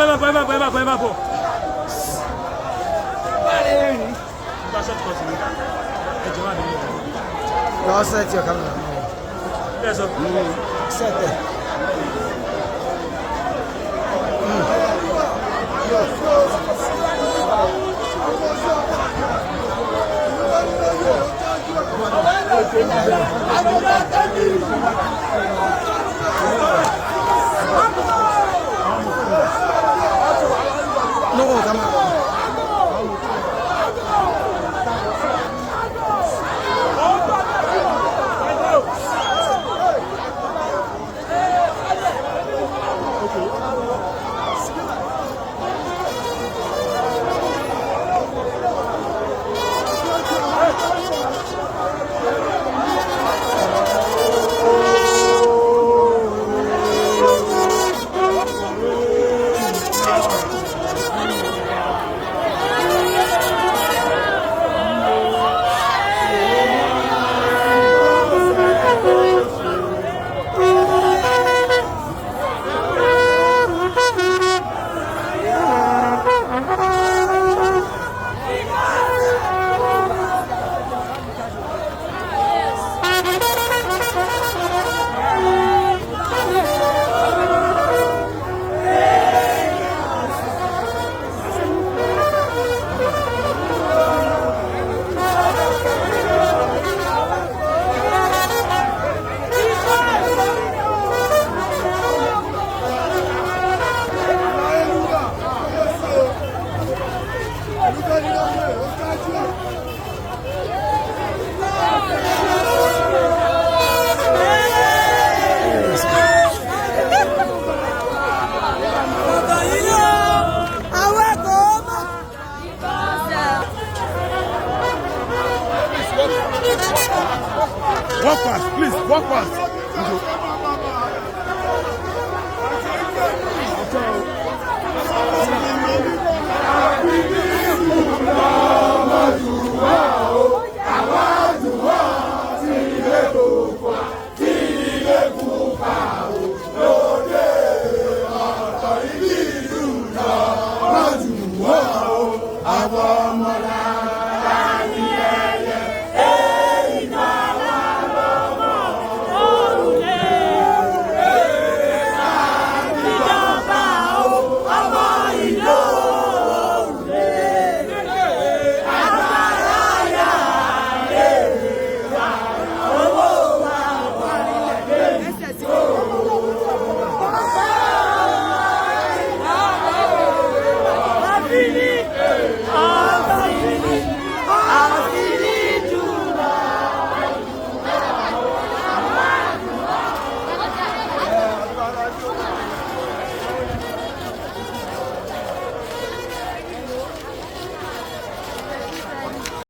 Ẹ má bọ̀, ẹ má bọ̀, ẹ má bọ̀, ẹ má bọ̀. Gba short cut mi. Ẹ jọ̀ọ́, má bínú. Go set your camera. Ẹ sọ. Set it. No camera. Walk fast, please. Walk fast.